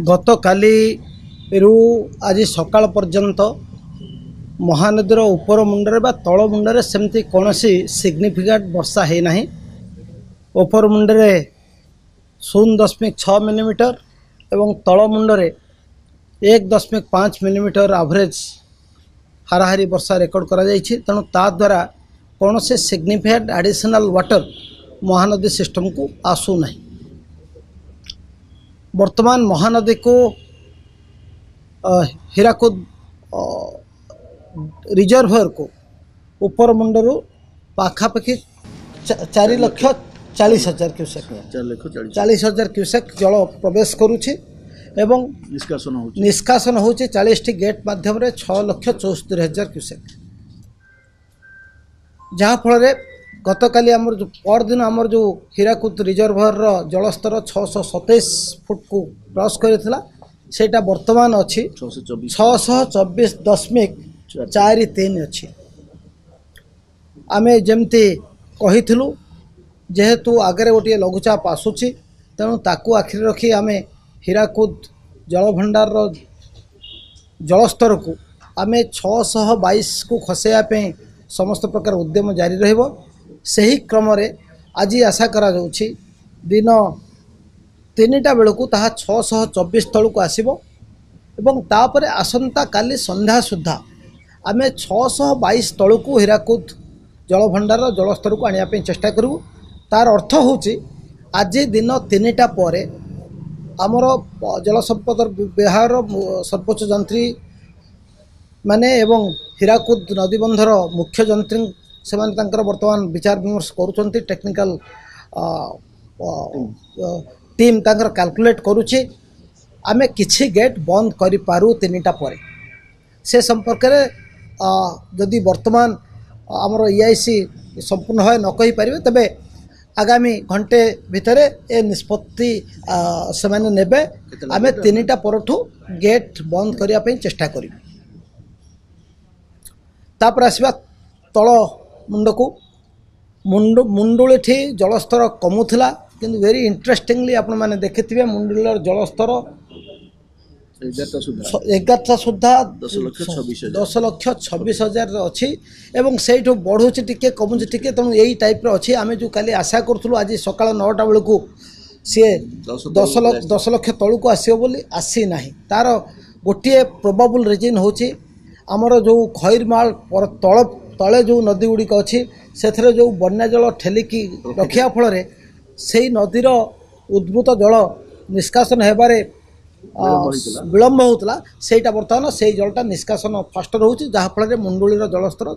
ଗତକାଲିରୁ ଆଜି ସକାଳ ପର୍ଯ୍ୟନ୍ତ ମହାନଦୀର ଉପର ମୁଣ୍ଡରେ ବା ତଳ ମୁଣ୍ଡରେ ସେମିତି କୌଣସି ସିଗ୍ନିଫିକାଣ୍ଟ ବର୍ଷା ହେଇନାହିଁ। ଉପର ମୁଣ୍ଡରେ 0.6 ମିଲିମିଟର ଏବଂ ତଳ ମୁଣ୍ଡରେ 1.5 ମିଲିମିଟର ଆଭରେଜ୍ ହାରାହାରି ବର୍ଷା ରେକର୍ଡ଼ କରାଯାଇଛି। ତେଣୁ ତା ଦ୍ୱାରା କୌଣସି ସିଗ୍ନିଫିକାଣ୍ଟ ଆଡ଼ିସନାଲ୍ ୱାଟର ମହାନଦୀ ସିଷ୍ଟମକୁ ଆସୁନାହିଁ। ବର୍ତ୍ତମାନ ମହାନଦୀକୁ ହୀରାକୁଦ ରିଜର୍ଭରକୁ ଉପର ମୁଣ୍ଡରୁ ପାଖାପାଖି 4,40,000 କ୍ୟୁସେକ୍, 40,000 କ୍ୟୁସେକ୍ ଜଳ ପ୍ରବେଶ କରୁଛି ଏବଂ ନିଷ୍କାସନ ହେଉଛି 40ଟି ଗେଟ୍ ମାଧ୍ୟମରେ 6,74,000 କ୍ୟୁସେକ୍, ଯାହାଫଳରେ ଗତକାଲି ଆମର ଯେଉଁ ପରଦିନ ଆମର ଯେଉଁ ହୀରାକୁଦ ରିଜର୍ଭରର ଜଳସ୍ତର 627 ଫୁଟକୁ କ୍ରସ୍ କରିଥିଲା, ସେଇଟା ବର୍ତ୍ତମାନ ଅଛି 624.43 ଅଛି। ଆମେ ଯେମିତି କହିଥିଲୁ, ଯେହେତୁ ଆଗରେ ଗୋଟିଏ ଲଘୁଚାପ ଆସୁଛି, ତେଣୁ ତାକୁ ଆଖିରେ ରଖି ଆମେ ହୀରାକୁଦ ଜଳଭଣ୍ଡାରର ଜଳସ୍ତରକୁ ଆମେ 622କୁ ଖସାଇବା ପାଇଁ ସମସ୍ତ ପ୍ରକାର ଉଦ୍ୟମ ଜାରି ରହିବ। ସେହି କ୍ରମରେ ଆଜି ଆଶା କରାଯାଉଛି ଦିନ 3ଟା ବେଳକୁ ତାହା 624 ତଳକୁ ଆସିବ ଏବଂ ତାପରେ ଆସନ୍ତାକାଲି ସନ୍ଧ୍ୟା ସୁଦ୍ଧା ଆମେ 622 ତଳକୁ ହୀରାକୁଦ ଜଳଭଣ୍ଡାରର ଜଳସ୍ତରକୁ ଆଣିବା ପାଇଁ ଚେଷ୍ଟା କରିବୁ। ତାର ଅର୍ଥ ହେଉଛି ଆଜି ଦିନ 3ଟା ପରେ ଆମର ଜଳସମ୍ପଦ ବିଭାଗର ସର୍ବୋଚ୍ଚ ଯନ୍ତ୍ରୀ ମାନେ ଏବଂ ହୀରାକୁଦ ନଦୀବନ୍ଧର ମୁଖ୍ୟ ଯନ୍ତ୍ରୀ ସେମାନେ ତାଙ୍କର ବର୍ତ୍ତମାନ ବିଚାର ବିମର୍ଶ କରୁଛନ୍ତି। ଟେକ୍ନିକାଲ ଟିମ୍ ତାଙ୍କର କାଲକୁଲେଟ୍ କରୁଛି। ଆମେ କିଛି ଗେଟ୍ ବନ୍ଦ କରିପାରୁ 3ଟା ପରେ। ସେ ସମ୍ପର୍କରେ ଯଦି ବର୍ତ୍ତମାନ ଆମର EIC ସମ୍ପୂର୍ଣ୍ଣ ଭାବେ ନ କହିପାରିବେ, ତେବେ ଆଗାମୀ ଘଣ୍ଟେ ଭିତରେ ଏ ନିଷ୍ପତ୍ତି ସେମାନେ ନେବେ। ଆମେ 3ଟା ପରଠୁ ଗେଟ୍ ବନ୍ଦ କରିବା ପାଇଁ ଚେଷ୍ଟା କରିବୁ। ତାପରେ ଆସିବା ତଳ ମୁଣ୍ଡକୁ। ମୁଣ୍ଡୁଳିଠି ଜଳସ୍ତର କମୁଥିଲା, କିନ୍ତୁ ଭେରି ଇଣ୍ଟରେଷ୍ଟିଂଲି ଆପଣମାନେ ଦେଖିଥିବେ ମୁଣ୍ଡୁଳିର ଜଳସ୍ତର 11ଟା ସୁଦ୍ଧା 10,26,000 ଅଛି ଏବଂ ସେଇଠୁ ବଢ଼ୁଛି ଟିକେ, କମୁଛି ଟିକେ, ତେଣୁ ଏଇ ଟାଇପ୍ର ଅଛି। ଆମେ ଯେଉଁ କାଲି ଆଶା କରୁଥିଲୁ ଆଜି ସକାଳ 9ଟା ବେଳକୁ ସିଏ 10 ଲକ୍ଷ ତଳକୁ ଆସିବ ବୋଲି, ଆସିନାହିଁ। ତାର ଗୋଟିଏ ପ୍ରୋବାବୁଲ୍ ରିଜିନ୍ ହେଉଛି ଆମର ଯେଉଁ ଖଇରମାଳ ତଳ ତଳେ ଯେଉଁ ନଦୀ ଗୁଡ଼ିକ ଅଛି ସେଥିରେ ଯେଉଁ ବନ୍ୟା ଜଳ ଠେଲିକି ରଖିବା ଫଳରେ ସେଇ ନଦୀର ଉଦ୍ଭୂତ ଜଳ ନିଷ୍କାସନ ହେବାରେ ବିଳମ୍ବ ହେଉଥିଲା। ସେଇଟା ବର୍ତ୍ତମାନ ସେଇ ଜଳଟା ନିଷ୍କାସନ ଫାଷ୍ଟର ହେଉଛି, ଯାହାଫଳରେ ମୁଣ୍ଡୁଳିର ଜଳସ୍ତର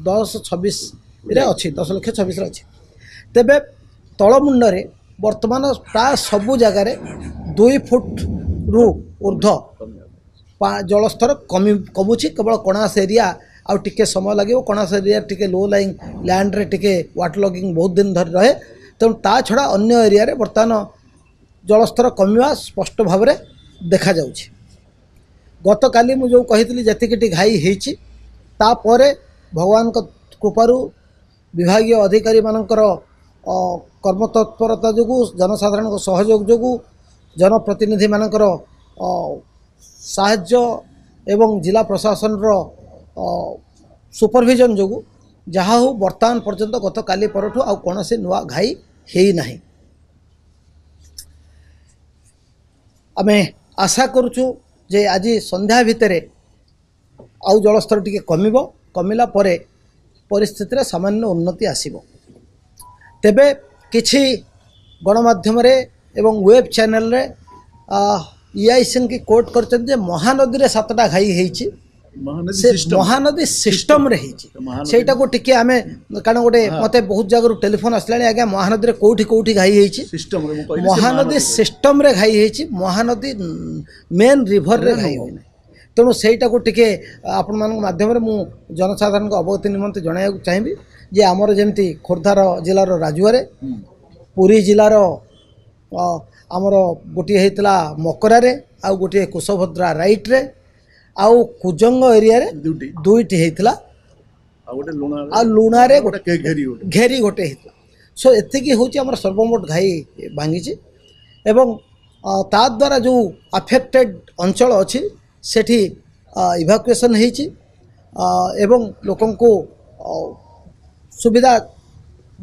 10.26ରେ ଅଛି, 10,26,000ରେ ଅଛି। ତେବେ ତଳମୁଣ୍ଡରେ ବର୍ତ୍ତମାନ ପ୍ରାୟ ସବୁ ଜାଗାରେ 2 ଫୁଟରୁ ଉର୍ଦ୍ଧ୍ୱ ଜଳସ୍ତର କମୁଛି। କେବଳ କଣାସ ଏରିଆ ଆଉ ଟିକେ ସମୟ ଲାଗିବ। କଣାସ ଏରିଆ ଟିକେ ଲୋ ଲାଇଂ ଲ୍ୟାଣ୍ଡରେ ଟିକେ ୱାଟର ଲଗିଂ ବହୁତ ଦିନ ଧରି ରହେ, ତେଣୁ ତା ଛଡ଼ା ଅନ୍ୟ ଏରିଆରେ ବର୍ତ୍ତମାନ ଜଳସ୍ତର କମିବା ସ୍ପଷ୍ଟ ଭାବରେ ଦେଖାଯାଉଛି। ଗତକାଲି ମୁଁ ଯେଉଁ କହିଥିଲି ଯେତିକିଟି ଘାଇ ହେଇଛି, ତାପରେ ଭଗବାନଙ୍କ କୃପାରୁ ବିଭାଗୀୟ ଅଧିକାରୀମାନଙ୍କର କର୍ମତତ୍ପରତା ଯୋଗୁଁ, ଜନସାଧାରଣଙ୍କ ସହଯୋଗ ଯୋଗୁଁ, ଜନପ୍ରତିନିଧିମାନଙ୍କର ସାହାଯ୍ୟ ଏବଂ ଜିଲ୍ଲା ପ୍ରଶାସନର ସୁପରଭିଜନ ଯୋଗୁଁ ଯାହା ହେଉ ବର୍ତ୍ତମାନ ପର୍ଯ୍ୟନ୍ତ ଗତକାଲି ପରଠୁ ଆଉ କୌଣସି ନୂଆ ଘାଇ ହେଇନାହିଁ। ଆମେ ଆଶା କରୁଛୁ ଯେ ଆଜି ସନ୍ଧ୍ୟା ଭିତରେ ଆଉ ଜଳସ୍ତର ଟିକେ କମିବ। କମିଲା ପରେ ପରିସ୍ଥିତିରେ ସାମାନ୍ୟ ଉନ୍ନତି ଆସିବ। ତେବେ କିଛି ଗଣମାଧ୍ୟମରେ ଏବଂ ୱେବ୍ ଚ୍ୟାନେଲରେ EICଙ୍କୁ କୋର୍ଟ କରିଛନ୍ତି ଯେ ମହାନଦୀରେ 7ଟା ଘାଇ ହେଇଛି, ସେ ମହାନଦୀ ସିଷ୍ଟମରେ ହେଇଛି। ସେଇଟାକୁ ଟିକେ ଆମେ, କାରଣ ଗୋଟେ ମୋତେ ବହୁତ ଜାଗାରୁ ଟେଲିଫୋନ୍ ଆସିଲାଣି, ଆଜ୍ଞା ମହାନଦୀରେ କେଉଁଠି କେଉଁଠି ଘାଇ ହେଇଛି? ମହାନଦୀ ସିଷ୍ଟମରେ ଘାଇ ହେଇଛି, ମହାନଦୀ ମେନ୍ ରିଭରରେ ଘାଇ ହୋଇନାହିଁ। ତେଣୁ ସେଇଟାକୁ ଟିକେ ଆପଣମାନଙ୍କ ମାଧ୍ୟମରେ ମୁଁ ଜନସାଧାରଣଙ୍କ ଅବଗତି ନିମନ୍ତେ ଜଣାଇବାକୁ ଚାହିଁବି ଯେ ଆମର ଯେମିତି ଖୋର୍ଦ୍ଧାର ଜିଲ୍ଲାର ରାଜୁଆରେ, ପୁରୀ ଜିଲ୍ଲାର ଆମର ଗୋଟିଏ ହେଇଥିଲା ମକରାରେ, ଆଉ ଗୋଟିଏ କୁଶଭଦ୍ରା ରାଇଟ୍ରେ, ଆଉ କୁଜଙ୍ଗ ଏରିଆରେ 2ଟି ହେଇଥିଲା, ଆଉ ଲୁଣାରେ ଘେରି ଗୋଟେ ହେଇଥିଲା। ସୋ ଏତିକି ହେଉଛି ଆମର ସର୍ବମୋଟ ଘାଇ ଭାଙ୍ଗିଛି। ଏବଂ ତା ଦ୍ୱାରା ଯେଉଁ ଆଫେକ୍ଟେଡ଼ ଅଞ୍ଚଳ ଅଛି ସେଠି ଇଭାକୁଏସନ୍ ହେଇଛି ଏବଂ ଲୋକଙ୍କୁ ସୁବିଧା,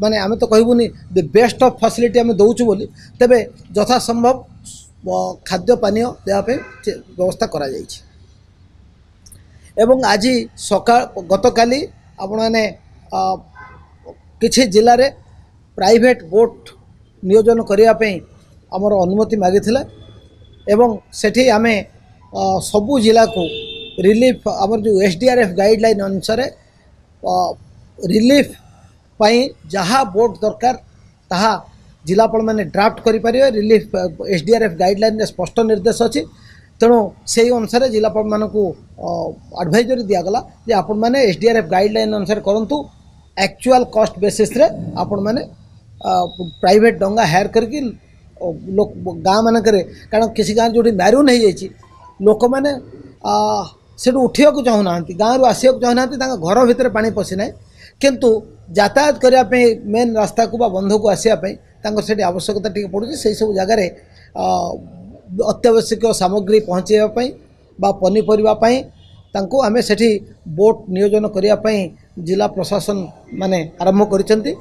ମାନେ ଆମେ ତ କହିବୁନି the best of facility ଆମେ ଦେଉଛୁ ବୋଲି, ତେବେ ଯଥାସମ୍ଭବ ଖାଦ୍ୟ ପାନୀୟ ଦେବା ପାଇଁ ବ୍ୟବସ୍ଥା କରାଯାଇଛି। ଏବଂ ଆଜି ସକାଳ ଗତକାଲି ଆପଣମାନେ କିଛି ଜିଲ୍ଲାରେ ପ୍ରାଇଭେଟ୍ ବୋଟ୍ ନିୟୋଜନ କରିବା ପାଇଁ ଆମର ଅନୁମତି ମାଗିଥିଲେ ଏବଂ ସେଠି ଆମେ ସବୁ ଜିଲ୍ଲାକୁ ରିଲିଫ୍ ଆମର ଯେଉଁ SDRF guideline ଅନୁସାରେ ରିଲିଫ୍ ପାଇଁ ଯାହା ବୋଟ୍ ଦରକାର ତାହା ଜିଲ୍ଲାପାଳମାନେ ଡ୍ରାଫ୍ଟ କରିପାରିବେ। ରିଲିଫ୍ SDRF ଗାଇଡ଼ଲାଇନ୍ରେ ସ୍ପଷ୍ଟ ନିର୍ଦ୍ଦେଶ ଅଛି, ତେଣୁ ସେହି ଅନୁସାରେ ଜିଲ୍ଲାପାଳମାନଙ୍କୁ ଆଡ଼ଭାଇଜରୀ ଦିଆଗଲା ଯେ ଆପଣମାନେ SDRF guideline ଅନୁସାରେ କରନ୍ତୁ, ଆକ୍ଚୁଆଲ୍ କଷ୍ଟ ବେସିସ୍ରେ ଆପଣମାନେ ପ୍ରାଇଭେଟ୍ ଡଙ୍ଗା ହାୟାର କରିକି ଗାଁ ମାନଙ୍କରେ, କାରଣ କିଛି ଗାଁ ଯେଉଁଠି ମ୍ୟାରୁନ୍ ହେଇଯାଇଛି ଲୋକମାନେ ସେଠୁ ଉଠିବାକୁ ଚାହୁଁନାହାନ୍ତି, ଗାଁରୁ ଆସିବାକୁ ଚାହୁଁନାହାନ୍ତି, ତାଙ୍କ ଘର ଭିତରେ ପାଣି ପଶିନାହିଁ, କିନ୍ତୁ ଯାତାୟାତ କରିବା ପାଇଁ ମେନ୍ ରାସ୍ତାକୁ ବା ବନ୍ଧକୁ ଆସିବା ପାଇଁ ତାଙ୍କର ସେଠି ଆବଶ୍ୟକତା ଟିକେ ପଡ଼ୁଛି। ସେହିସବୁ ଜାଗାରେ ଅତ୍ୟାବଶ୍ୟକ ସାମଗ୍ରୀ ପହଞ୍ଚାଇବା ପାଇଁ ବା ପନିପରିବା ପାଇଁ ତାଙ୍କୁ ଆମେ ସେଠି ବୋଟ୍ ନିୟୋଜନ କରିବା ପାଇଁ ଜିଲ୍ଲା ପ୍ରଶାସନ ମାନେ ଆରମ୍ଭ କରିଛନ୍ତି।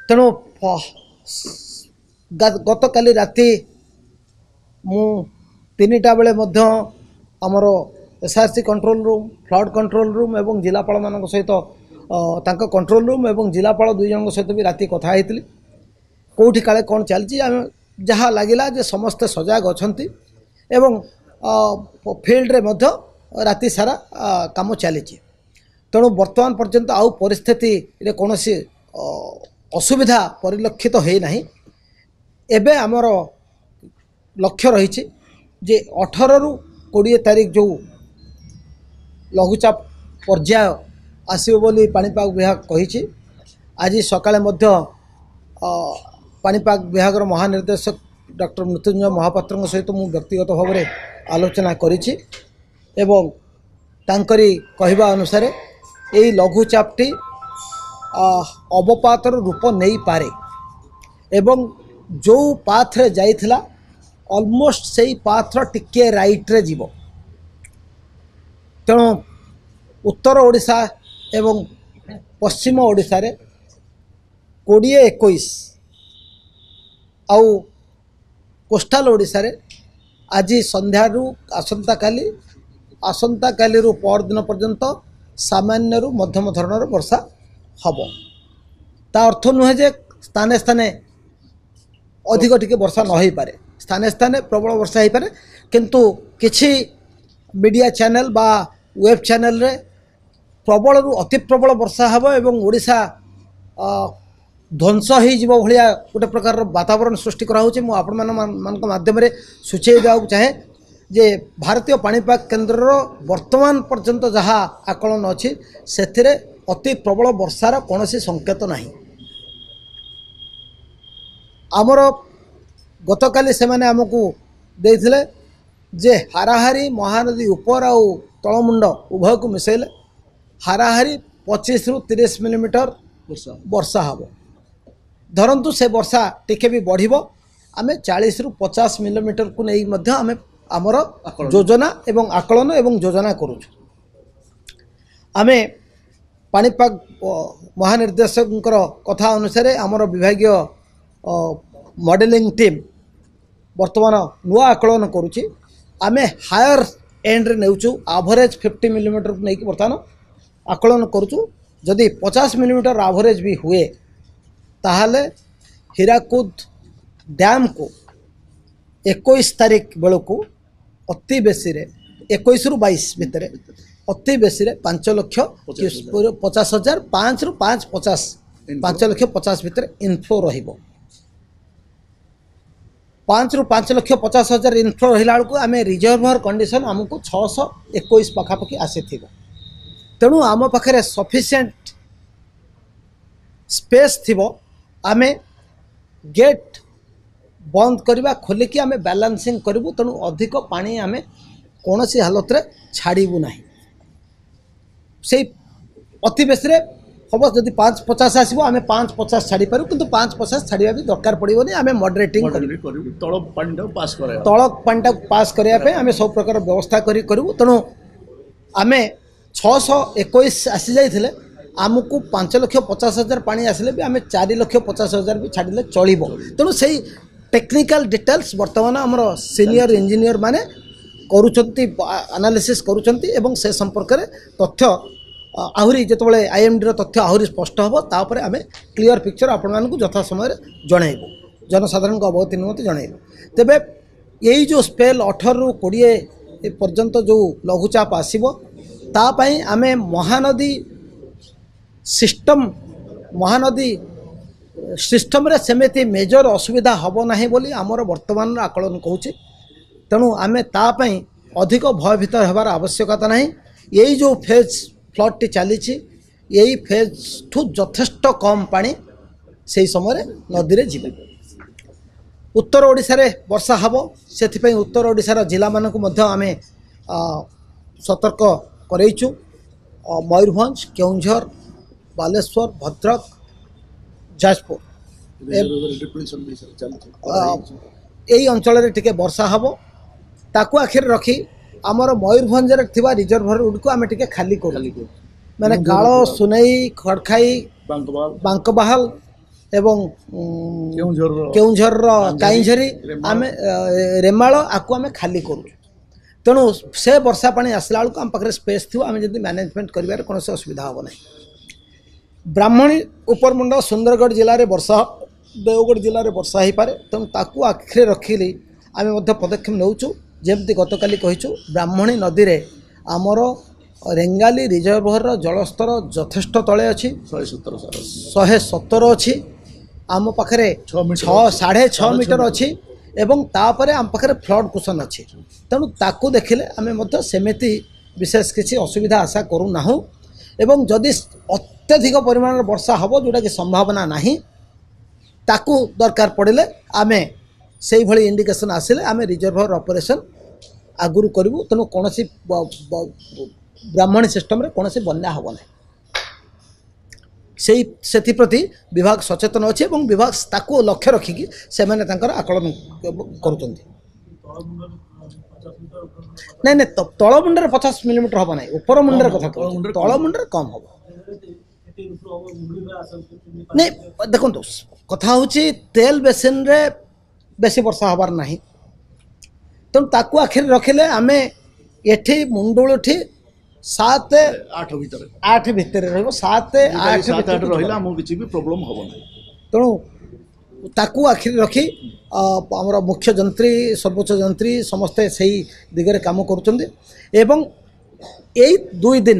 ତେଣୁ ଗତକାଲି ରାତି ମୁଁ 3ଟା ବେଳେ ମଧ୍ୟ ଆମର SRC control room, flood control room ଏବଂ ଜିଲ୍ଲାପାଳମାନଙ୍କ ସହିତ ତାଙ୍କ କଣ୍ଟ୍ରୋଲ ରୁମ୍ ଏବଂ ଜିଲ୍ଲାପାଳ 2 ଜଣଙ୍କ ସହିତ ବି ରାତି କଥା ହେଇଥିଲି, କେଉଁଠି କାଳେ କ'ଣ ଚାଲିଛି। ଆମେ ଯାହା ଲାଗିଲା ଯେ ସମସ୍ତେ ସଜାଗ ଅଛନ୍ତି ଏବଂ ଫିଲ୍ଡରେ ମଧ୍ୟ ରାତି ସାରା କାମ ଚାଲିଛି। ତେଣୁ ବର୍ତ୍ତମାନ ପର୍ଯ୍ୟନ୍ତ ଆଉ ପରିସ୍ଥିତିରେ କୌଣସି ଅସୁବିଧା ପରିଲକ୍ଷିତ ହୋଇନାହିଁ। ଏବେ ଆମର ଲକ୍ଷ୍ୟ ରହିଛି ଯେ 18ରୁ 20 ତାରିଖ ଯେଉଁ ଲଘୁଚାପ ପର୍ଯ୍ୟାୟ ଆସିବ ବୋଲି ପାଣିପାଗ ବିଭାଗ କହିଛି। ଆଜି ସକାଳେ ମଧ୍ୟ ପାଣିପାଗ ବିଭାଗର ମହାନିର୍ଦ୍ଦେଶକ ଡକ୍ଟର ମୃତ୍ୟୁଞ୍ଜୟ ମହାପାତ୍ରଙ୍କ ସହିତ ମୁଁ ବ୍ୟକ୍ତିଗତ ଭାବରେ ଆଲୋଚନା କରିଛି ଏବଂ ତାଙ୍କରି କହିବା ଅନୁସାରେ ଏହି ଲଘୁଚାପଟି ଅବପାତର ରୂପ ନେଇପାରେ ଏବଂ ଯେଉଁ ପାଥରେ ଯାଇଥିଲା ଅଲମୋଷ୍ଟ ସେଇ ପାଥର ଟିକିଏ ରାଇଟ୍ରେ ଯିବ। ତେଣୁ ଉତ୍ତର ଓଡ଼ିଶା ଏବଂ ପଶ୍ଚିମ ଓଡ଼ିଶାରେ 20, 21 ଆଉ କୋଷ୍ଟାଲ ଓଡ଼ିଶାରେ ଆଜି ସନ୍ଧ୍ୟାରୁ ଆସନ୍ତାକାଲି, ଆସନ୍ତାକାଲିରୁ ପରଦିନ ପର୍ଯ୍ୟନ୍ତ ସାମାନ୍ୟରୁ ମଧ୍ୟମ ଧରଣର ବର୍ଷା ହେବ। ତା ଅର୍ଥ ନୁହେଁ ଯେ ସ୍ଥାନେ ସ୍ଥାନେ ଅଧିକ ଟିକେ ବର୍ଷା ନ ହୋଇପାରେ, ସ୍ଥାନେ ସ୍ଥାନେ ପ୍ରବଳ ବର୍ଷା ହୋଇପାରେ, କିନ୍ତୁ କିଛି ମିଡ଼ିଆ ଚ୍ୟାନେଲ୍ ବା ୱେବ୍ ଚ୍ୟାନେଲ୍ରେ ପ୍ରବଳରୁ ଅତି ପ୍ରବଳ ବର୍ଷା ହେବ ଏବଂ ଓଡ଼ିଶା ଧ୍ୱଂସ ହୋଇଯିବ ଭଳିଆ ଗୋଟେ ପ୍ରକାରର ବାତାବରଣ ସୃଷ୍ଟି କରାହେଉଛି। ମୁଁ ଆପଣମାନଙ୍କ ମାଧ୍ୟମରେ ସୂଚାଇ ଦେବାକୁ ଚାହେଁ ଯେ ଭାରତୀୟ ପାଣିପାଗ କେନ୍ଦ୍ରର ବର୍ତ୍ତମାନ ପର୍ଯ୍ୟନ୍ତ ଯାହା ଆକଳନ ଅଛି ସେଥିରେ ଅତି ପ୍ରବଳ ବର୍ଷାର କୌଣସି ସଂକେତ ନାହିଁ। ଆମର ଗତକାଲି ସେମାନେ ଆମକୁ ଦେଇଥିଲେ ଯେ ହାରାହାରି ମହାନଦୀ ଉପର ଆଉ ତଳମୁଣ୍ଡ ଉଭୟକୁ ମିଶାଇଲେ ହାରାହାରି 25ରୁ 30 ମିଲିମିଟର ବର୍ଷା ହେବ। ଧରନ୍ତୁ ସେ ବର୍ଷା ଟିକେ ବି ବଢ଼ିବ, ଆମେ 40ରୁ 50 ମିଲିମିଟରକୁ ନେଇ ମଧ୍ୟ ଆମେ ଆମର ଯୋଜନା ଏବଂ ଆକଳନ ଏବଂ ଯୋଜନା କରୁଛୁ। ଆମେ ପାଣିପାଗ ମହାନିର୍ଦ୍ଦେଶକଙ୍କର କଥା ଅନୁସାରେ ଆମର ବିଭାଗୀୟ ମଡେଲିଂ ଟିମ୍ ବର୍ତ୍ତମାନ ନୂଆ ଆକଳନ କରୁଛି। ଆମେ ହାୟର ଏଣ୍ଡରେ ନେଉଛୁ, ଆଭରେଜ୍ 50 ମିଲିମିଟରକୁ ନେଇକି ବର୍ତ୍ତମାନ ଆକଳନ କରୁଛୁ। ଯଦି 50 ମିଲିମିଟର ଆଭରେଜ୍ ବି ହୁଏ ତାହେଲେ ହୀରାକୁଦ ଡ୍ୟାମ୍କୁ 21 ତାରିଖ ବେଳକୁ ଅତି ବେଶୀରେ 21ରୁ 22 ଭିତରେ ଅତି ବେଶୀରେ 5,50,000, 5ରୁ 5.50, 5,50,000 ଭିତରେ ଇନଫ୍ଲୋ ରହିବ। 5ରୁ 5,50,000 ଇନଫ୍ଲୋ ରହିଲା ବେଳକୁ ଆମେ ରିଜର୍ଭର କଣ୍ଡିସନ୍ ଆମକୁ 621 ପାଖାପାଖି ଆସିଥିବ। ତେଣୁ ଆମ ପାଖରେ ସଫିସିଏଣ୍ଟ ସ୍ପେସ୍ ଥିବ, ଆମେ ଗେଟ୍ ବନ୍ଦ କରିବା, ଖୋଲିକି ଆମେ ବାଲାନ୍ସିଂ କରିବୁ। ତେଣୁ ଅଧିକ ପାଣି ଆମେ କୌଣସି ହାଲତରେ ଛାଡ଼ିବୁ ନାହିଁ। ସେଇ ଅତି ବେଶୀରେ ହେବ। ଯଦି 5.50 ଆସିବ, ଆମେ 5.50 ଛାଡ଼ିପାରୁ, କିନ୍ତୁ 5.50 ଛାଡ଼ିବା ବି ଦରକାର ପଡ଼ିବନି। ଆମେ ମଡରେଟିଂ କରିବୁ, ତଳ ପାଣିଟାକୁ ପାସ୍ କରାଇବା, ତଳ ପାଣିଟାକୁ ପାସ୍ କରିବା ପାଇଁ ଆମେ ସବୁ ପ୍ରକାର ବ୍ୟବସ୍ଥା କରି କରିବୁ। ତେଣୁ ଆମେ 621 ଆସିଯାଇଥିଲେ ଆମକୁ 5,50,000 ପାଣି ଆସିଲେ ବି ଆମେ 4,50,000 ବି ଛାଡ଼ିଲେ ଚଳିବ। ତେଣୁ ସେଇ ଟେକ୍ନିକାଲ ଡିଟେଲ୍ସ ବର୍ତ୍ତମାନ ଆମର ସିନିୟର ଇଞ୍ଜିନିୟର ମାନେ କରୁଛନ୍ତି, ଆନାଲିସିସ୍ କରୁଛନ୍ତି ଏବଂ ସେ ସମ୍ପର୍କରେ ତଥ୍ୟ ଆହୁରି ଯେତେବେଳେ ଆଇଏମ୍ଡିର ତଥ୍ୟ ଆହୁରି ସ୍ପଷ୍ଟ ହେବ, ତାପରେ ଆମେ କ୍ଲିଅର ପିକ୍ଚର ଆପଣମାନଙ୍କୁ ଯଥା ସମୟରେ ଜଣାଇବୁ, ଜନସାଧାରଣଙ୍କ ଅବଗତି ନିମନ୍ତେ ଜଣାଇବୁ। ତେବେ ଏଇ ଯେଉଁ ସ୍ପେଲ୍ 18ରୁ 20 ପର୍ଯ୍ୟନ୍ତ ଯେଉଁ ଲଘୁଚାପ ଆସିବ, ତା ପାଇଁ ଆମେ ମହାନଦୀ ସିଷ୍ଟମ୍, ମହାନଦୀ ସିଷ୍ଟମ୍ରେ ସେମିତି ମେଜର ଅସୁବିଧା ହେବ ନାହିଁ ବୋଲି ଆମର ବର୍ତ୍ତମାନର ଆକଳନ କହୁଛି। ତେଣୁ ଆମେ ତା ପାଇଁ ଅଧିକ ଭୟଭୀତ ହେବାର ଆବଶ୍ୟକତା ନାହିଁ। ଏଇ ଯେଉଁ ଫେଜ୍ ଫ୍ଲଡ଼୍ଟି ଚାଲିଛି, ଏଇ ଫେଜ୍ଠୁ ଯଥେଷ୍ଟ କମ୍ ପାଣି ସେହି ସମୟରେ ନଦୀରେ ଯିବ। ଉତ୍ତର ଓଡ଼ିଶାରେ ବର୍ଷା ହେବ, ସେଥିପାଇଁ ଉତ୍ତର ଓଡ଼ିଶାର ଜିଲ୍ଲାମାନଙ୍କୁ ମଧ୍ୟ ଆମେ ସତର୍କ କରେଇଛୁ। ମୟୂରଭଞ୍ଜ, କେଉଁଝର, ବାଲେଶ୍ୱର, ଭଦ୍ରକ, ଯାଜପୁର ଏଇ ଅଞ୍ଚଳରେ ଟିକେ ବର୍ଷା ହେବ। ତାକୁ ଆଖିରେ ରଖି ଆମର ମୟୂରଭଞ୍ଜରେ ଥିବା ରିଜର୍ଭର ଗୁଡ଼ିକୁ ଆମେ ଟିକେ ଖାଲି କରୁ, ମାନେ କାଳ, ସୁନେଇ, ଖଡ଼ଖାଇ, ବାଙ୍କବାହାଲ ଏବଂ କେଉଁଝରର କାଇଁଝରି, ଆମେ ରେମାଳ, ଆକୁ ଆମେ ଖାଲି କରୁଛୁ। ତେଣୁ ସେ ବର୍ଷା ପାଣି ଆସିଲା ବେଳକୁ ଆମ ପାଖରେ ସ୍ପେସ୍ ଥିବ, ଆମେ ଯଦି ମ୍ୟାନେଜମେଣ୍ଟ କରିବାରେ କୌଣସି ଅସୁବିଧା ହେବ ନାହିଁ। ବ୍ରାହ୍ମଣୀ ଉପରମୁଣ୍ଡ, ସୁନ୍ଦରଗଡ଼ ଜିଲ୍ଲାରେ ବର୍ଷା, ଦେଓଗଡ଼ ଜିଲ୍ଲାରେ ବର୍ଷା ହେଇପାରେ। ତେଣୁ ତାକୁ ଆଖିରେ ରଖିଲି ଆମେ ମଧ୍ୟ ପଦକ୍ଷେପ ନେଉଛୁ। ଯେମିତି ଗତକାଲି କହିଛୁ, ବ୍ରାହ୍ମଣୀ ନଦୀରେ ଆମର ରେଙ୍ଗାଲି ରିଜର୍ଭରର ଜଳସ୍ତର ଯଥେଷ୍ଟ ତଳେ ଅଛି, 117 ଅଛି, ଆମ ପାଖରେ 6 6.5 ମିଟର ଅଛି ଏବଂ ତାପରେ ଆମ ପାଖରେ ଫ୍ଲଡ଼ କୁସନ୍ ଅଛି। ତେଣୁ ତାକୁ ଦେଖିଲେ ଆମେ ମଧ୍ୟ ସେମିତି ବିଶେଷ କିଛି ଅସୁବିଧା ଆଶା କରୁନାହୁଁ। ଏବଂ ଯଦି ଅତ୍ୟଧିକ ପରିମାଣର ବର୍ଷା ହେବ, ଯେଉଁଟାକି ସମ୍ଭାବନା ନାହିଁ, ତାକୁ ଦରକାର ପଡ଼ିଲେ ଆମେ ସେଇଭଳି ଇଣ୍ଡିକେସନ୍ ଆସିଲେ ଆମେ ରିଜର୍ଭର ଅପରେସନ୍ ଆଗରୁ କରିବୁ। ତେଣୁ କୌଣସି ବ୍ରାହ୍ମଣୀ ସିଷ୍ଟମ୍ରେ କୌଣସି ବନ୍ୟା ହେବ ନାହିଁ, ସେଇ ସେଥିପ୍ରତି ବିଭାଗ ସଚେତନ ଅଛି ଏବଂ ବିଭାଗ ତାକୁ ଲକ୍ଷ୍ୟ ରଖିକି ସେମାନେ ତାଙ୍କର ଆକଳନ କରୁଛନ୍ତି। ନାଇଁ ନାଇଁ, ତଳ ମୁଣ୍ଡରେ 50 ମିଲିମିଟର ହେବ ନାହିଁ, ଉପର ମୁଣ୍ଡରେ କଥା କହୁଛି, ତଳ ମୁଣ୍ଡରେ କମ୍ ହେବ। ନାଇଁ, ଦେଖନ୍ତୁ, କଥା ହେଉଛି ତେଲ ବେସିନ୍ରେ ବେଶୀ ବର୍ଷା ହେବାର ନାହିଁ। ତେଣୁ ତାକୁ ଆଖିରେ ରଖିଲେ ଆମେ ଏଠି ମୁଣ୍ଡୁଳୁଠି 7 8 ଭିତରେ, 8 ଭିତରେ ରହିବ, 7 8 8 ରହିଲା ଆମକୁ କିଛି ବି ପ୍ରୋବ୍ଲେମ୍ ହେବ ନାହିଁ। ତେଣୁ ତାକୁ ଆଖିରେ ରଖି ଆମର ମୁଖ୍ୟ ଯନ୍ତ୍ରୀ, ସର୍ବୋଚ୍ଚ ଯନ୍ତ୍ରୀ ସମସ୍ତେ ସେଇ ଦିଗରେ କାମ କରୁଛନ୍ତି। ଏବଂ ଏଇ 2 ଦିନ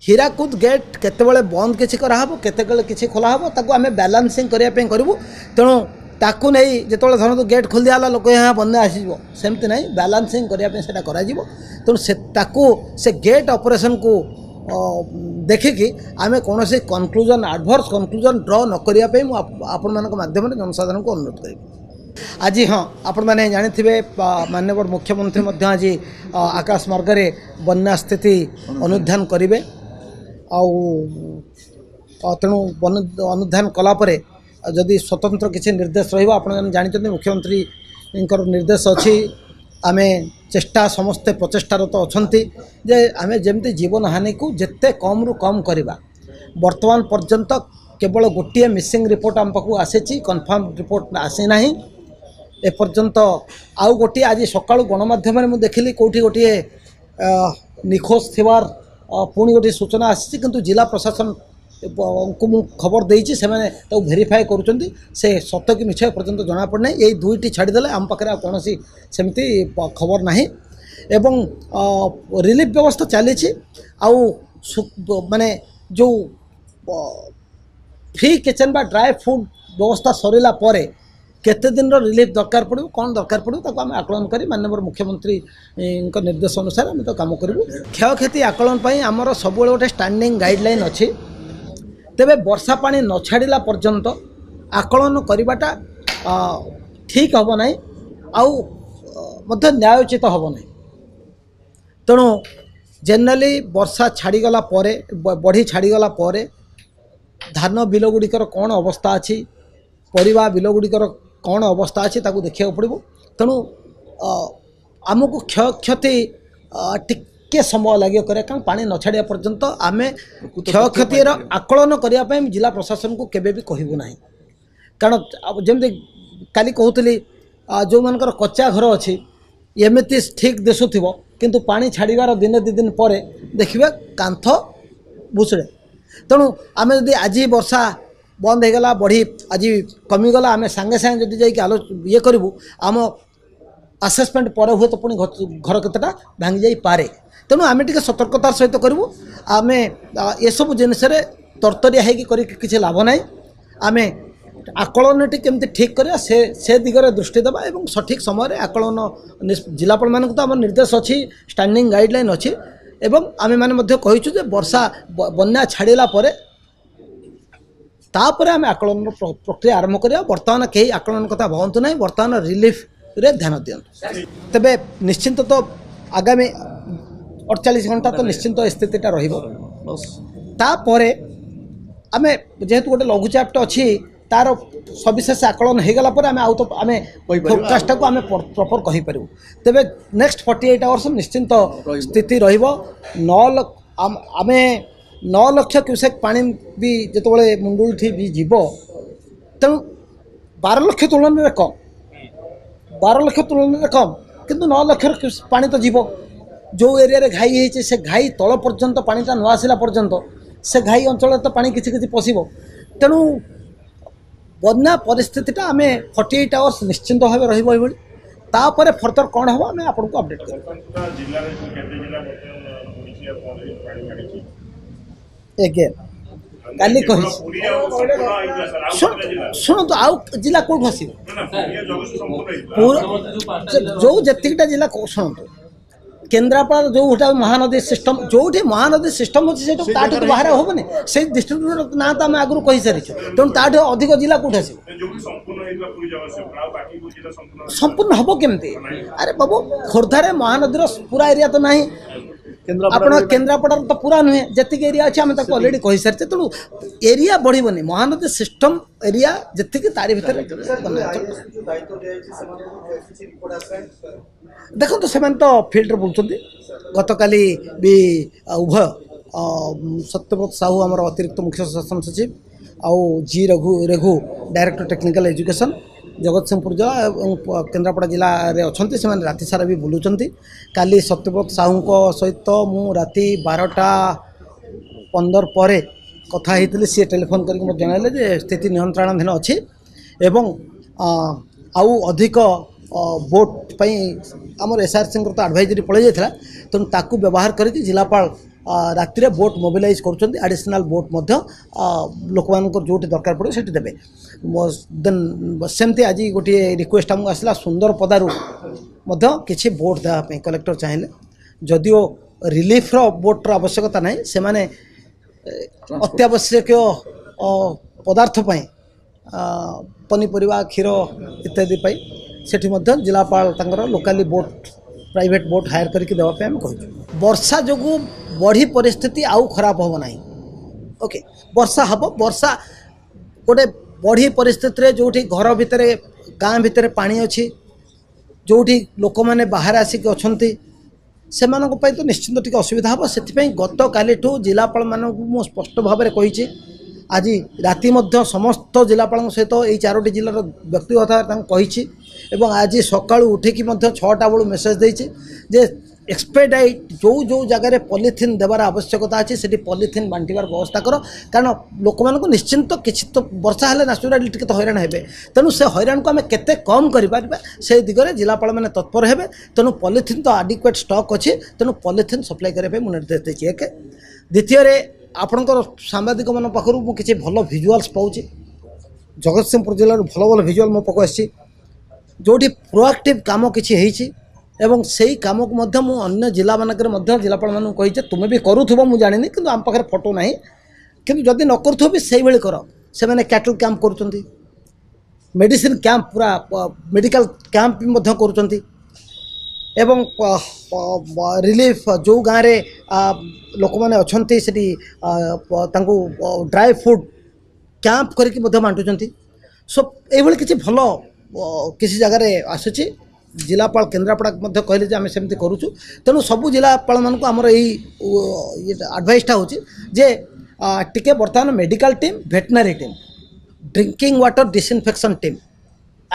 ହୀରାକୁଦ ଗେଟ୍ କେତେବେଳେ ବନ୍ଦ କିଛି କରାହେବ, କେତେବେଳେ କିଛି ଖୋଲା ହେବ, ତାକୁ ଆମେ ବାଲାନ୍ସିଂ କରିବା ପାଇଁ କରିବୁ। ତେଣୁ ତାକୁ ନେଇ ଯେତେବେଳେ ଧରନ୍ତୁ ଗେଟ୍ ଖୋଲି ଦିଆହେଲା, ଲୋକ ଏହା ବନ୍ୟା ଆସିଯିବ, ସେମିତି ନାହିଁ, ବାଲାନ୍ସିଂ କରିବା ପାଇଁ ସେଇଟା କରାଯିବ। ତେଣୁ ସେ ତାକୁ ସେ ଗେଟ୍ ଅପରେସନ୍କୁ ଦେଖିକି ଆମେ କୌଣସି କନକ୍ଲୁଜନ୍, ଆଡ଼ଭର୍ସ କନକ୍ଲୁଜନ୍ ଡ୍ର ନ କରିବା ପାଇଁ ମୁଁ ଆପଣମାନଙ୍କ ମାଧ୍ୟମରେ ଜନସାଧାରଣଙ୍କୁ ଅନୁରୋଧ କରିବି। ଆଜି ହଁ, ଆପଣମାନେ ଜାଣିଥିବେ, ମାନ୍ୟବର ମୁଖ୍ୟମନ୍ତ୍ରୀ ମଧ୍ୟ ଆଜି ଆକାଶ ମାର୍ଗରେ ବନ୍ୟା ସ୍ଥିତି ଅନୁଧ୍ୟାନ କରିବେ। ଆଉ ତେଣୁ ଅନୁଧ୍ୟାନ କଲା ପରେ ଯଦି ସ୍ୱତନ୍ତ୍ର କିଛି ନିର୍ଦ୍ଦେଶ ରହିବ, ଆପଣମାନେ ଜାଣିଛନ୍ତି ମୁଖ୍ୟମନ୍ତ୍ରୀଙ୍କର ନିର୍ଦ୍ଦେଶ ଅଛି, ଆମେ ଚେଷ୍ଟା ସମସ୍ତେ ପ୍ରଚେଷ୍ଟାରତ ଅଛନ୍ତି ଯେ ଆମେ ଯେମିତି ଜୀବନହାନିକୁ ଯେତେ କମ୍ରୁ କମ୍ କରିବା। ବର୍ତ୍ତମାନ ପର୍ଯ୍ୟନ୍ତ କେବଳ ଗୋଟିଏ ମିସିଂ ରିପୋର୍ଟ ଆମ ପାଖକୁ ଆସିଛି, କନଫର୍ମ ରିପୋର୍ଟ ଆସିନାହିଁ ଏପର୍ଯ୍ୟନ୍ତ। ଆଉ ଗୋଟିଏ ଆଜି ସକାଳୁ ଗଣମାଧ୍ୟମରେ ମୁଁ ଦେଖିଲି କେଉଁଠି ଗୋଟିଏ ନିଖୋଜ ଥିବାର ପୁଣି ଗୋଟିଏ ସୂଚନା ଆସିଛି, କିନ୍ତୁ ଜିଲ୍ଲା ପ୍ରଶାସନକୁ ମୁଁ ଖବର ଦେଇଛି, ସେମାନେ ତାକୁ ଭେରିଫାଏ କରୁଛନ୍ତି, ସେ ସତ କି ମିଛ ଏପର୍ଯ୍ୟନ୍ତ ଜଣାପଡ଼ିନାହିଁ। ଏଇ 2ଟି ଛାଡ଼ିଦେଲେ ଆମ ପାଖରେ ଆଉ କୌଣସି ସେମିତି ଖବର ନାହିଁ। ଏବଂ ରିଲିଫ୍ ବ୍ୟବସ୍ଥା ଚାଲିଛି। ଆଉ ମାନେ ଯେଉଁ ଫ୍ରି କିଚେନ୍ ବା ଡ୍ରାଏ ଫୁଡ଼୍ ବ୍ୟବସ୍ଥା ସରିଲା ପରେ କେତେ ଦିନର ରିଲିଫ୍ ଦରକାର ପଡ଼ିବ, କ'ଣ ଦରକାର ପଡ଼ିବ, ତାକୁ ଆମେ ଆକଳନ କରି ମାନ୍ୟବର ମୁଖ୍ୟମନ୍ତ୍ରୀଙ୍କ ନିର୍ଦ୍ଦେଶ ଅନୁସାରେ ଆମେ ତ କାମ କରିବୁ। କ୍ଷୟକ୍ଷତି ଆକଳନ ପାଇଁ ଆମର ସବୁବେଳେ ଗୋଟେ ଷ୍ଟାଣ୍ଡିଂ ଗାଇଡ଼ଲାଇନ୍ ଅଛି। ତେବେ ବର୍ଷା ପାଣି ନ ଛାଡ଼ିଲା ପର୍ଯ୍ୟନ୍ତ ଆକଳନ କରିବାଟା ଠିକ୍ ହେବ ନାହିଁ, ଆଉ ମଧ୍ୟ ନ୍ୟାୟୋଚିତ ହେବ ନାହିଁ। ତେଣୁ ଜେନେରାଲି ବର୍ଷା ଛାଡ଼ିଗଲା ପରେ, ବଢ଼ି ଛାଡ଼ିଗଲା ପରେ ଧାନ ବିଲ ଗୁଡ଼ିକର କ'ଣ ଅବସ୍ଥା ଅଛି, ପରିବା ବିଲ ଗୁଡ଼ିକର କ'ଣ ଅବସ୍ଥା ଅଛି ତାକୁ ଦେଖିବାକୁ ପଡ଼ିବ। ତେଣୁ ଆମକୁ କ୍ଷୟକ୍ଷତି ଟିକେ ସମୟ ଲାଗିବ କରିବା, କାରଣ ପାଣି ନ ଛାଡ଼ିବା ପର୍ଯ୍ୟନ୍ତ ଆମେ କ୍ଷୟକ୍ଷତିର ଆକଳନ କରିବା ପାଇଁ ଜିଲ୍ଲା ପ୍ରଶାସନକୁ କେବେ ବି କହିବୁ ନାହିଁ। କାରଣ ଯେମିତି କାଲି କହୁଥିଲି, ଯେଉଁମାନଙ୍କର କଚ୍ଚା ଘର ଅଛି ଏମିତି ଠିକ୍ ଦିଶୁଥିବ, କିନ୍ତୁ ପାଣି ଛାଡ଼ିବାର ଦିନେ 2 ଦିନ ପରେ ଦେଖିବେ କାନ୍ଥ ଭୁଷୁଡ଼େ। ତେଣୁ ଆମେ ଯଦି ଆଜି ବର୍ଷା ବନ୍ଦ ହେଇଗଲା, ବଢ଼ି ଆଜି କମିଗଲା, ଆମେ ସାଙ୍ଗେ ସାଙ୍ଗେ ଯଦି ଯାଇକି ଇଏ କରିବୁ, ଆମ ଆସେସମେଣ୍ଟ ପରେ ହୁଏତ ପୁଣି ଘର କେତେଟା ଭାଙ୍ଗି ଯାଇପାରେ। ତେଣୁ ଆମେ ଟିକେ ସତର୍କତାର ସହିତ କରିବୁ। ଆମେ ଏସବୁ ଜିନିଷରେ ତରତରିଆ ହେଇକି କରିକି କିଛି ଲାଭ ନାହିଁ। ଆମେ ଆକଳନଟି କେମିତି ଠିକ୍ କରିବା ସେ ଦିଗରେ ଦୃଷ୍ଟି ଦେବା ଏବଂ ସଠିକ୍ ସମୟରେ ଆକଳନ ଜିଲ୍ଲାପାଳମାନଙ୍କୁ ତ ଆମର ନିର୍ଦ୍ଦେଶ ଅଛି, ଷ୍ଟାଣ୍ଡିଂ ଗାଇଡ଼ଲାଇନ୍ ଅଛି, ଏବଂ ଆମେମାନେ ମଧ୍ୟ କହିଛୁ ଯେ ବର୍ଷା ବନ୍ୟା ଛାଡ଼ିଲା ପରେ ତାପରେ ଆମେ ଆକଳନର ପ୍ରକ୍ରିୟା ଆରମ୍ଭ କରିବା। ବର୍ତ୍ତମାନ କେହି ଆକଳନ କଥା ଭାବନ୍ତୁ ନାହିଁ, ବର୍ତ୍ତମାନ ରିଲିଫରେ ଧ୍ୟାନ ଦିଅନ୍ତୁ। ତେବେ ନିଶ୍ଚିନ୍ତ ତ ଆଗାମୀ 48 ଘଣ୍ଟା ତ ନିଶ୍ଚିନ୍ତ ଏ ସ୍ଥିତିଟା ରହିବ। ତାପରେ ଆମେ ଯେହେତୁ ଗୋଟେ ଲଘୁଚାପଟା ଅଛି, ତାର ସବିଶେଷ ଆକଳନ ହେଇଗଲା ପରେ ଆମେ ଆଉ ତ ଆମେ ଫୋରକାଷ୍ଟଟାକୁ ଆମେ ପ୍ରପର କହିପାରିବୁ। ତେବେ ନେକ୍ସଟ 48 ଆୱାର୍ସ ନିଶ୍ଚିନ୍ତ ସ୍ଥିତି ରହିବ। ଆମେ 9 ଲକ୍ଷ କ୍ୟୁସେକ୍ ପାଣି ବି ଯେତେବେଳେ ମୁଣ୍ଡୁଳିଠି ବି ଯିବ, ତେଣୁ 12 ଲକ୍ଷ ତୁଳନାରେ କମ୍, 12 ଲକ୍ଷ ତୁଳନାରେ କମ୍, କିନ୍ତୁ 9 ଲକ୍ଷର ପାଣି ତ ଯିବ। ଯେଉଁ ଏରିଆରେ ଘାଇ ହେଇଛି ସେ ଘାଇ ତଳ ପର୍ଯ୍ୟନ୍ତ ପାଣିଟା ନ ଆସିଲା ପର୍ଯ୍ୟନ୍ତ ସେ ଘାଇ ଅଞ୍ଚଳରେ ତ ପାଣି କିଛି କିଛି ପଶିବ। ତେଣୁ ବନ୍ୟା ପରିସ୍ଥିତିଟା ଆମେ 48 ଆୱାର୍ସ ନିଶ୍ଚିନ୍ତ ଭାବେ ରହିବ ଏଇଭଳି। ତାପରେ ଫର୍ଦର କ'ଣ ହେବ ଆମେ ଆପଣଙ୍କୁ ଅପଡେଟ୍ କରିବୁ। ଏଗେନ୍ କାଲି କହିଛି, ଶୁଣନ୍ତୁ, ଆଉ ଜିଲ୍ଲା କେଉଁଠୁ ଆସିବ? ଯେଉଁ ଯେତିକିଟା ଜିଲ୍ଲା, ଶୁଣନ୍ତୁ, କେନ୍ଦ୍ରାପଡ଼ାର ଯେଉଁଟା ମହାନଦୀ ସିଷ୍ଟମ୍, ଯେଉଁଠି ମହାନଦୀ ସିଷ୍ଟମ୍ ଅଛି ସେଇଟା ତାଠୁ ତ ବାହାରେ ହେବନି। ସେଇ ଡିଷ୍ଟ୍ରିକ୍ଟର ନାଁ ତ ଆମେ ଆଗରୁ କହିସାରିଛୁ। ତେଣୁ ତାଠୁ ଅଧିକ ଜିଲ୍ଲା କେଉଁଠି ଆସିବ? ସମ୍ପୂର୍ଣ୍ଣ ହେବ କେମିତି? ଆରେ ବାବୁ, ଖୋର୍ଦ୍ଧାରେ ମହାନଦୀର ପୁରା ଏରିଆ ତ ନାହିଁ, ଆପଣ କେନ୍ଦ୍ରାପଡ଼ାର ତ ପୁରା ନୁହେଁ, ଯେତିକି ଏରିଆ ଅଛି ଆମେ ତାକୁ ଅଲରେଡ଼ି କହିସାରିଛେ। ତେଣୁ ଏରିଆ ବଢ଼ିବନି, ମହାନଦୀ ସିଷ୍ଟମ୍ ଏରିଆ ଯେତିକି ତାରି ଭିତରେ। ଦେଖନ୍ତୁ, ସେମାନେ ତ ଫିଲ୍ଡରେ ବୁଲୁଛନ୍ତି। ଗତକାଲି ବି ଉଭୟ ସତ୍ୟବ୍ରତ ସାହୁ ଆମର ଅତିରିକ୍ତ ମୁଖ୍ୟ ଶାସନ ସଚିବ ଆଉ G Raghu director technical education Jagatsinghpur ଜିଲ୍ଲା ଏବଂ କେନ୍ଦ୍ରାପଡ଼ା ଜିଲ୍ଲାରେ ଅଛନ୍ତି। ସେମାନେ ରାତି ସାରା ବି ବୁଲୁଛନ୍ତି। କାଲି ସତ୍ୟବ୍ରତ ସାହୁଙ୍କ ସହିତ ମୁଁ ରାତି 12:15 ପରେ କଥା ହେଇଥିଲି। ସିଏ ଟେଲିଫୋନ୍ କରିକି ମୋତେ ଜଣାଇଲେ ଯେ ସ୍ଥିତି ନିୟନ୍ତ୍ରଣାଧୀନ ଅଛି ଏବଂ ଆଉ ଅଧିକ ବୋଟ୍ ପାଇଁ ଆମର ଏସ୍ଆର୍ସିଙ୍କର ତ ଆଡ଼ଭାଇଜରୀ ପଳାଇ ଯାଇଥିଲା, ତେଣୁ ତାକୁ ବ୍ୟବହାର କରିକି ଜିଲ୍ଲାପାଳ ରାତିରେ ବୋଟ୍ ମୋବିଲାଇଜ୍ କରୁଛନ୍ତି। ଆଡ଼ିସନାଲ୍ ବୋଟ୍ ମଧ୍ୟ ଲୋକମାନଙ୍କର ଯେଉଁଠି ଦରକାର ପଡ଼ିବ ସେଠି ଦେବେ। ଦେନ୍ ସେମିତି ଆଜି ଗୋଟିଏ ରିକ୍ୱେଷ୍ଟ ଆମକୁ ଆସିଲା, ସୁନ୍ଦରପଦାରୁ ମଧ୍ୟ କିଛି ବୋଟ୍ ଦେବା ପାଇଁ କଲେକ୍ଟର ଚାହିଁଲେ। ଯଦିଓ ରିଲିଫ୍ର ବୋଟ୍ର ଆବଶ୍ୟକତା ନାହିଁ, ସେମାନେ ଅତ୍ୟାବଶ୍ୟକୀୟ ପଦାର୍ଥ ପାଇଁ, ପନିପରିବା, କ୍ଷୀର ଇତ୍ୟାଦି ପାଇଁ ସେଠି ମଧ୍ୟ ଜିଲ୍ଲାପାଳ ତାଙ୍କର locally boat, private boat hire କରିକି ଦେବା ପାଇଁ ଆମେ କହିଛୁ। ବର୍ଷା ଯୋଗୁଁ ବଢ଼ି ପରିସ୍ଥିତି ଆଉ ଖରାପ ହେବ ନାହିଁ। ଓକେ, ବର୍ଷା ହେବ, ବର୍ଷା ଗୋଟେ ବଢ଼ି ପରିସ୍ଥିତିରେ ଯେଉଁଠି ଘର ଭିତରେ, ଗାଁ ଭିତରେ ପାଣି ଅଛି, ଯେଉଁଠି ଲୋକମାନେ ବାହାରେ ଆସିକି ଅଛନ୍ତି, ସେମାନଙ୍କ ପାଇଁ ତ ନିଶ୍ଚିନ୍ତ ଟିକେ ଅସୁବିଧା ହେବ। ସେଥିପାଇଁ ଗତକାଲିଠୁ ଜିଲ୍ଲାପାଳମାନଙ୍କୁ ମୁଁ ସ୍ପଷ୍ଟ ଭାବରେ କହିଛି। ଆଜି ରାତି ମଧ୍ୟ ସମସ୍ତ ଜିଲ୍ଲାପାଳଙ୍କ ସହିତ ଏଇ 4ଟି ଜିଲ୍ଲାର ବ୍ୟକ୍ତିଗତ ତାଙ୍କୁ କହିଛି ଏବଂ ଆଜି ସକାଳୁ ଉଠିକି ମଧ୍ୟ 6ଟା ବେଳୁ ମେସେଜ୍ ଦେଇଛି ଯେ ଏକ୍ସପେଡାଇଟ୍ ଯେଉଁ ଯେଉଁ ଜାଗାରେ ପଲିଥିନ୍ ଦେବାର ଆବଶ୍ୟକତା ଅଛି ସେଠି ପଲିଥିନ୍ ବାଣ୍ଟିବାର ବ୍ୟବସ୍ଥା କର। କାରଣ ଲୋକମାନଙ୍କୁ ନିଶ୍ଚିନ୍ତ କିଛି ତ ବର୍ଷା ହେଲେ ନ୍ୟାଚୁରାଲି ଟିକେ ତ ହଇରାଣ ହେବେ। ତେଣୁ ସେ ହଇରାଣକୁ ଆମେ କେତେ କମ୍ କରିପାରିବା ସେ ଦିଗରେ ଜିଲ୍ଲାପାଳମାନେ ତତ୍ପର ହେବେ। ତେଣୁ ପଲିଥିନ୍ ତ ଆଡିକ୍ୱେଟ୍ ଷ୍ଟକ୍ ଅଛି, ତେଣୁ ପଲିଥିନ୍ ସପ୍ଲାଏ କରିବା ପାଇଁ ମୁଁ ନିର୍ଦ୍ଦେଶ ଦେଇଛି। ଏକ। ଦ୍ୱିତୀୟରେ, ଆପଣଙ୍କର ସାମ୍ବାଦିକମାନଙ୍କ ପାଖରୁ ମୁଁ କିଛି ଭଲ ଭିଜୁଆଲ୍ସ ପାଉଛି। ଜଗତସିଂହପୁର ଜିଲ୍ଲାରୁ ଭଲ ଭଲ ଭିଜୁଆଲ୍ ମୋ ପାଖକୁ ଆସିଛି, ଯେଉଁଠି ପ୍ରୋଆକ୍ଟିଭ୍ କାମ କିଛି ହେଇଛି ଏବଂ ସେଇ କାମକୁ ମଧ୍ୟ ମୁଁ ଅନ୍ୟ ଜିଲ୍ଲାମାନଙ୍କରେ ମଧ୍ୟ ଜିଲ୍ଲାପାଳମାନଙ୍କୁ କହିଛି, ତୁମେ ବି କରୁଥିବ ମୁଁ ଜାଣିନି, କିନ୍ତୁ ଆମ ପାଖରେ ଫଟୋ ନାହିଁ, କିନ୍ତୁ ଯଦି ନ କରୁଥିବ ବି ସେଇଭଳି କର। ସେମାନେ କ୍ୟାଟଲ୍ କ୍ୟାମ୍ପ କରୁଛନ୍ତି, ମେଡ଼ିସିନ୍ କ୍ୟାମ୍ପ, ପୁରା ମେଡ଼ିକାଲ କ୍ୟାମ୍ପ ବି ମଧ୍ୟ କରୁଛନ୍ତି ଏବଂ ରିଲିଫ୍ ଯେଉଁ ଗାଁରେ ଲୋକମାନେ ଅଛନ୍ତି ସେଠି ତାଙ୍କୁ ଡ୍ରାଏ ଫୁଡ଼୍ କ୍ୟାମ୍ପ କରିକି ମଧ୍ୟ ବାଣ୍ଟୁଛନ୍ତି। ସୋ ଏଇଭଳି କିଛି ଭଲ କିଛି ଜାଗାରେ ଆସୁଛି। ଜିଲ୍ଲାପାଳ କେନ୍ଦ୍ରାପଡ଼ା ମଧ୍ୟ କହିଲେ ଯେ ଆମେ ସେମିତି କରୁଛୁ। ତେଣୁ ସବୁ ଜିଲ୍ଲାପାଳମାନଙ୍କୁ ଆମର ଏଇ ଆଡ଼ଭାଇସ୍ଟା ହେଉଛି ଯେ ଟିକେ ବର୍ତ୍ତମାନ medical team, veterinary team, drinking water disinfection team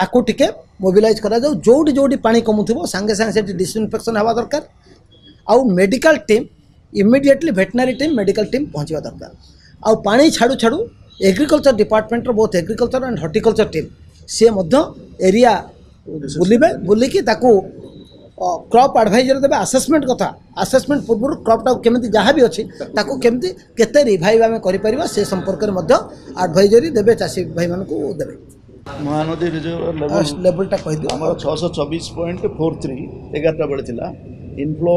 ଆକୁ ଟିକେ ମୋବିଲାଇଜ୍ କରାଯାଉ। ଯେଉଁଠି ଯେଉଁଠି ପାଣି କମୁଥିବ ସାଙ୍ଗେ ସାଙ୍ଗେ ସେଠି ଡିସ୍ଇନଫେକ୍ସନ୍ ହେବା ଦରକାର, ଆଉ medical team immediately, veterinary team, medical team ପହଞ୍ଚିବା ଦରକାର। ଆଉ ପାଣି ଛାଡ଼ୁ ଛାଡ଼ୁ ଏଗ୍ରିକଲଚର ଡିପାର୍ଟମେଣ୍ଟର ବହୁତ ଏଗ୍ରିକଲଚର ଆଣ୍ଡ ହର୍ଟିକଲଚର ଟିମ୍ ସିଏ ମଧ୍ୟ ଏରିଆ ବୁଲିବେ, ବୁଲିକି ତାକୁ କ୍ରପ୍ ଆଡ଼ଭାଇଜର ଦେବେ। ଆସେସମେଣ୍ଟ କଥା, ଆସେସମେଣ୍ଟ ପୂର୍ବରୁ କ୍ରପ୍ଟାକୁ କେମିତି ଯାହା ବି ଅଛି ତାକୁ କେମିତି କେତେ ରିଭାଇଭ୍ ଆମେ କରିପାରିବା ସେ ସମ୍ପର୍କରେ ମଧ୍ୟ ଆଡ଼ଭାଇଜରୀ ଦେବେ, ଚାଷୀ ଭାଇମାନଙ୍କୁ ଦେବେ। ମହାନଦୀ ରିଜର୍ଭ ଲେବୁଲଟା କହିଦିଅ। ଆମର 624.43 11ଟା ବେଳେ ଥିଲା। ଇନଫ୍ଲୋ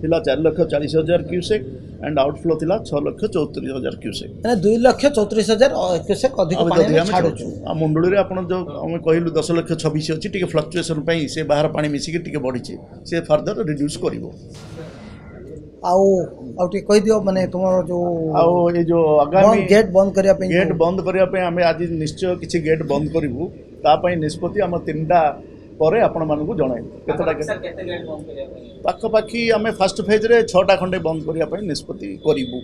ଥିଲା 4,40,000 କ୍ୟୁସେକ୍ ଆଣ୍ଡ ଆଉଟଫ୍ଲୋ ଥିଲା 6,34,000 କ୍ୟୁସେକ୍, ମାନେ 2,34,000 କ୍ୟୁସେକ୍ ଅଧିକ ପାଣି ଆମେ ଛାଡ଼ୁଛୁ। ଆଉ ମୁଣ୍ଡୁଳିରେ ଆପଣ ଯେଉଁ ଆମେ କହିଲୁ 10 ଲକ୍ଷ 26 ଅଛି, ଟିକେ ଫ୍ଲକ୍ଚୁଏସନ୍ ପାଇଁ ସେ ବାହାର ପାଣି ମିଶିକି ଟିକେ ବଢ଼ିଛି, ସେ ଫର୍ଦର ରିଡ୍ୟୁସ୍ କରିବ। ଆଉ ଟିକେ କହିଦିଅ, ମାନେ ତୁମର ଯେଉଁ ଆଉ ଏଇ ଯେଉଁ ଆଗାମୀ ଗେଟ୍ ବନ୍ଦ କରିବା ପାଇଁ, ଗେଟ୍ ବନ୍ଦ କରିବା ପାଇଁ ଆମେ ଆଜି ନିଶ୍ଚୟ କିଛି ଗେଟ୍ ବନ୍ଦ କରିବୁ। ତା ପାଇଁ ନିଷ୍ପତ୍ତି ଆମ 3ଟା ପରେ ଆପଣମାନଙ୍କୁ ଜଣାଇବୁ କେତେଟା। ପାଖାପାଖି ଆମେ ଫାଷ୍ଟ ଫେଜ୍ରେ 6ଟା ଖଣ୍ଡେ ବନ୍ଦ କରିବା ପାଇଁ ନିଷ୍ପତ୍ତି କରିବୁ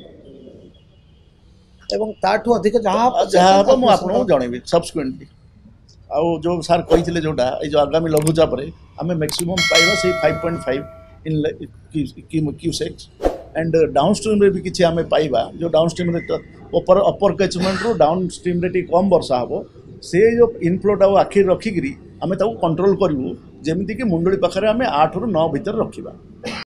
ଏବଂ ତାଠୁ ଅଧିକ ଯାହା ଯାହା ହେବ ମୁଁ ଆପଣଙ୍କୁ ଜଣାଇବି ସବସିକ୍ୱେଣ୍ଟଲି। ଆଉ ଯେଉଁ ସାର୍ କହିଥିଲେ ଯେଉଁଟା ଏଇ ଯେଉଁ ଆଗାମୀ ଲଘୁଚାପରେ ଆମେ ମ୍ୟାକ୍ସିମମ୍ ପାଇବା ସେଇ 5.5 କ୍ୟୁସେକ୍ସ ଆଣ୍ଡ ଡାଉନ୍ ଷ୍ଟ୍ରିମ୍ରେ ବି କିଛି ଆମେ ପାଇବା। ଯେଉଁ ଡାଉନ୍ ଷ୍ଟ୍ରିମ୍ରେ ଅପର କ୍ୟାଚମେଣ୍ଟରୁ ଡାଉନ୍ ଷ୍ଟ୍ରିମ୍ରେ ଟିକେ କମ୍ ବର୍ଷା ହେବ, ସେ ଯେଉଁ ଇନଫ୍ଲୋଟାକୁ ଆଖିରେ ରଖିକିରି ଆମେ ତାକୁ କଣ୍ଟ୍ରୋଲ କରିବୁ, ଯେମିତିକି ମୁଣ୍ଡୁଳି ପାଖରେ ଆମେ 8ରୁ 9 ଭିତରେ ରଖିବା।